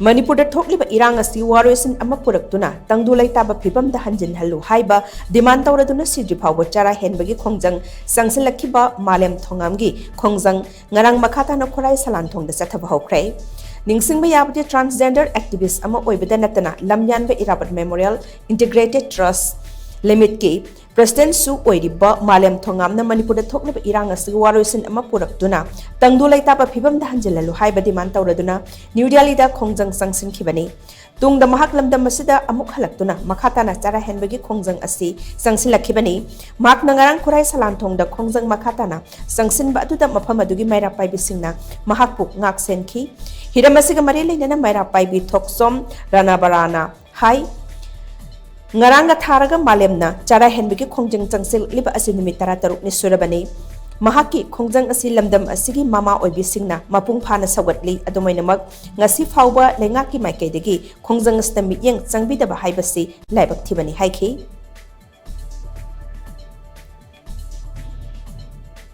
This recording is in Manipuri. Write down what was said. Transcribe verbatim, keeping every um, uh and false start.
ꯃꯅꯤꯄꯨꯔꯗ ꯊꯣꯛꯂꯤꯕ ꯏꯔꯥꯡ ꯑꯁꯤ ꯋꯥꯔꯣꯏꯁꯤꯟ ꯑꯃ ꯄꯨꯔꯛꯇꯨꯅ ꯇꯪꯗꯨ ꯂꯩꯇꯥꯕ ꯐꯤꯕꯝꯗ ꯍꯟꯖꯤꯟꯍꯜꯂꯨ ꯍꯥꯏꯕ demand ꯇꯧꯔꯗꯨꯅ ꯁꯤꯗ꯭ꯔꯤ ꯐꯥꯎꯕ ꯆꯔꯥ ꯍꯦꯟꯕꯒꯤ ꯈꯣꯡꯖꯪ ꯆꯪꯁꯤꯜꯂꯛꯈꯤꯕ ꯃꯥꯂꯦꯝ ꯊꯣꯉꯥꯝꯒꯤ ꯈꯣꯡꯖꯪ ꯉꯔꯥꯡ ꯃꯈꯥ ꯇꯥꯅ ꯈꯨꯔꯥꯏ ꯁꯂꯥꯟꯊꯣꯡꯗ ꯆꯠꯊꯕ ꯍꯧꯈ꯭ꯔꯦ꯫ ꯅꯤꯡꯁꯤꯡꯕ ꯌꯥꯕꯗꯤ transgender activist ꯑꯃ ꯑꯣꯏꯕꯗ ꯅꯠꯇꯅ ꯂꯝꯌꯥꯟꯕ ꯏꯔꯥꯕꯠ Memorial Integrated Trust Limitedꯀꯤ presidentꯁꯨ ꯑꯣꯏꯔꯤꯕ ꯃꯥꯂꯦꯝ ꯊꯣꯉꯥꯝꯅ ꯃꯅꯤꯄꯨꯔꯗ ꯊꯣꯛꯂꯤꯕ ꯏꯔꯥꯡ ꯑꯁꯤꯒꯤ ꯋꯥꯔꯣꯏꯁꯤꯟ ꯑꯃ ꯄꯨꯔꯛꯇꯨꯅ ꯇꯪꯗꯨ ꯂꯩꯇꯥꯕ ꯐꯤꯕꯝꯗ ꯍꯟꯖꯤꯜꯍꯜꯂꯨ ꯍꯥꯏꯕ demand ꯇꯧꯔꯗꯨꯅ ꯅ꯭ꯌꯨ ꯗꯦꯜꯂꯤꯗ ꯈꯣꯡꯖꯪ ꯆꯪꯁꯤꯟꯈꯤꯕꯅꯤ꯫ ꯇꯨꯡꯗ ꯃꯍꯥꯛ ꯂꯝꯗꯝ ꯑꯁꯤꯗ ꯑꯃꯨꯛ ꯍꯜꯂꯛꯇꯨꯅ ꯃꯈꯥ ꯇꯥꯅ ꯆꯔꯥ ꯍꯦꯟꯕꯒꯤ ꯈꯣꯡꯖꯪ ꯑꯁꯤ ꯆꯪꯁꯤꯜꯂꯛꯈꯤꯕꯅꯤ꯫ ꯃꯍꯥꯛꯅ ꯉꯔꯥꯡ ꯈꯨꯔꯥꯏ ꯁꯂꯥꯟꯊꯣꯡꯗ ꯈꯣꯡꯖꯪ ꯃꯈꯥ ꯇꯥꯅ ꯆꯪꯁꯤꯟꯕ ꯑꯗꯨꯗ ꯃꯐꯝ ꯑꯗꯨꯒꯤ ꯃꯩꯔꯥ ꯄꯥꯏꯕꯤꯁꯤꯡꯅ ꯃꯍꯥꯛꯄꯨ ꯉꯥꯛ ꯁꯦꯟꯈꯤ꯫ ꯍꯤꯔꯝ ꯑꯁꯤꯒ ꯃꯔꯤ ꯂꯩꯅꯅ ꯃꯩꯔꯥ ꯄꯥꯏꯕꯤ ꯊꯣꯛꯆꯣꯝ ꯔꯥꯅꯥꯕꯔꯥꯅ ꯍꯥꯏ, ꯉꯔꯥꯡꯒ ꯊꯥꯔꯒ ꯃꯥꯂꯦꯝꯅ ꯆꯔꯥ ꯍꯦꯟꯕꯒꯤ ꯈꯣꯡꯖꯪ ꯆꯪꯁꯤꯜꯂꯤꯕ ꯑꯁꯤ ꯅꯨꯃꯤꯠ ꯇꯔꯥꯇꯔꯨꯛꯅꯤ ꯁꯨꯔꯕꯅꯤ꯫ ꯃꯍꯥꯛꯀꯤ ꯈꯣꯡꯖꯪ ꯑꯁꯤ ꯂꯝꯗꯝ ꯑꯁꯤꯒꯤ ꯃꯃꯥ ꯑꯣꯏꯕꯤꯁꯤꯡꯅ ꯃꯄꯨꯡ ꯐꯥꯅ ꯁꯧꯒꯠꯂꯤ꯫ ꯑꯗꯨꯃꯥꯏꯅꯃꯛ ꯉꯁꯤ ꯐꯥꯎꯕ ꯂꯩꯉꯥꯛꯀꯤ ꯃꯥꯏꯀꯩꯗꯒꯤ ꯈꯣꯡꯖꯪ ꯑꯁꯤꯗ ꯃꯤꯠꯌꯦꯡ ꯆꯪꯕꯤꯗꯕ ꯍꯥꯏꯕꯁꯤ ꯂꯥꯏꯕꯛ ꯊꯤꯕꯅꯤ ꯍꯥꯏꯈꯤ꯫